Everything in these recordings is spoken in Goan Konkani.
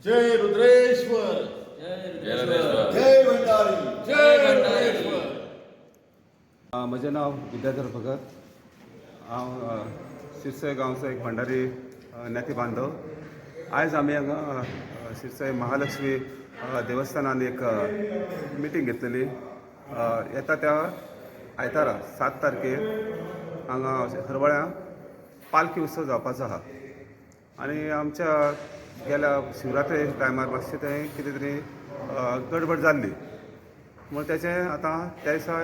जय रुद्रेश्वर. जय रुद्रेश्वर. जय भंडारी. जय रुद्रेश्वर. म्हजें नांव विद्याधर भगत. हांव शिरसय गांवचो एक भंडारी ज्ञाती बांधव. आयज आमी हांगा शिरसय महालक्ष्मी देवस्थानान एक मिटींग घेतलेली. येता त्या आयतारा 7 तारखेर हांगा हरवळ्यां पालखी उत्सव जावपाचो आहा आनी आमच्या गेल्या शिवरात्रे टायमार मातशें तें कितें तरी गडबड जाल्ली म्हूण तेचें आतां त्या दिसा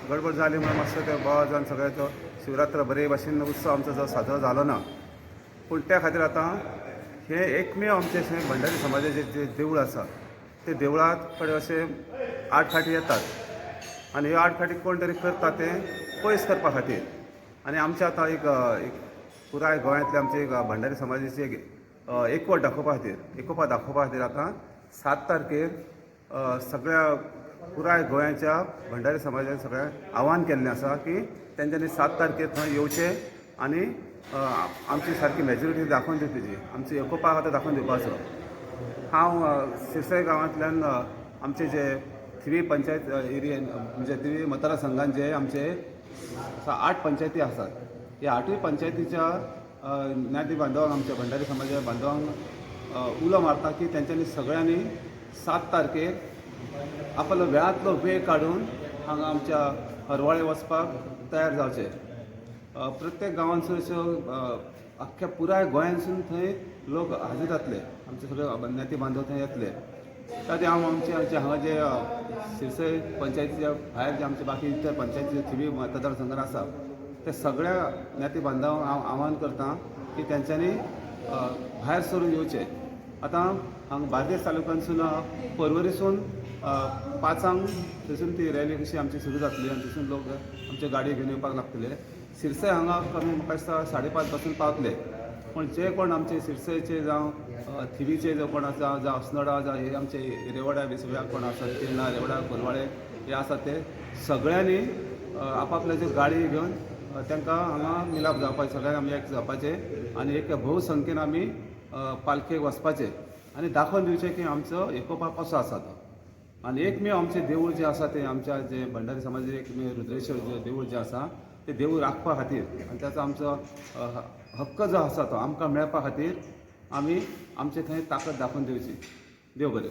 गडबड जाली म्हणून मातसो तें बोवाळ जावन सगळें तो शिवरात्र बरे भाशेन उत्सव आमचो जो साजरो जालो ना. पूण त्या खातीर आतां हें एकमेव आमचें अशें भंडारी समाजाचें जें देवूळ आसा, ते देवळात कडेन अशें आडखाटी येतात आनी ह्यो आडखाटी कोण तरी करता तें पयस करपा खातीर आनी आमचें आतां एक एक पुराय गोंयांतले आमचे एक भंडारी समाजाची एक एकवट दाखोवपा खातीर, एकोपा दाखोवपा खातीर आतां 7 तारखेर सगळ्या पुराय गोंयाच्या भंडारी समाजान सगळ्यांक आव्हान केल्लें आसा की तेंच्यांनी 7 तारखेर थंय येवचें आनी आमची सारकी मेजोरिटी दाखोवन दिवपाची, आमची एकोपा आहा तो दाखोवन दिवपाचो. हांव सिरसय गांवांतल्यान आमचे जे थिवी पंचायत एरियेन, म्हणजे थिवी मतदारसंघान जे आमचे आठ पंचायती आसात, ह्या आठूय पंचायतीच्या ज्ञाती बांधवांक, आमच्या भंडारी समाजा बांधवांक उलो मारता की तेंच्यांनी सगळ्यांनी 7 तारखेर आपलो वेळांतलो वेळ काडून हांगा आमच्या हरवळे वचपाक तयार जावचें. प्रत्येक गांवांतसून अश्यो अख्ख्या पुराय गोंयांतसून थंय लोक हाजीर जातले, आमचे सगळे ज्ञाती बांधव थंय येतले. ताचे हांव आमचे आमचे हांगा जे सिरसय पंचायतीच्या भायर जे आमचे बाकी इतर पंचायतीचे थिवी मतदारसंघात आसा, ते सगळ्या ज्ञाती बांधवांक हांव आवाहन करता की तेंच्यांनी भायर सरून येवचें. आतां हांगा बार्देस तालुक्यानसून पर्वरीसून 5 क थंयसून ती रॅली कशी आमची सुरू जातली आनी थंयसून लोक आमचे गाडी घेवन येवपाक लागतले. सिरसय हांगा कमी म्हाका दिसता 5:30 पासून पावतले. पूण जे कोण आमचे सिरसयचे जावं थिवीचे जे कोण आसा, जावं अस्नोडा, जावं हे आमचे रेवडा बी सगळ्या कोण आसा, तिर्णा, रेवडा, कोलवाळे हे आसा, ते सगळ्यांनी आपापल्याच्यो गाडी घेवन तांकां हांगा मिलाप जावपाचें. सगळ्यांनी आमी एक जावपाचें आनी एक भोवसंख्येन आमी पालखेक वचपाचें आनी दाखोवन दिवचें की आमचो एकोपा कसो आसा तो आनी एकमेव आमचें देवूळ जें आसा तें आमच्या जें भंडारी समाजाचें एकमेव रुद्रेश्वर जें देवूळ जें आसा, तें देवूळ राखपा खातीर आनी ताचो आमचो हक्क जो आसा तो आमकां मेळपा खातीर आमी आमचे थंय ताकद दाखोवन दिवची. देव बरें.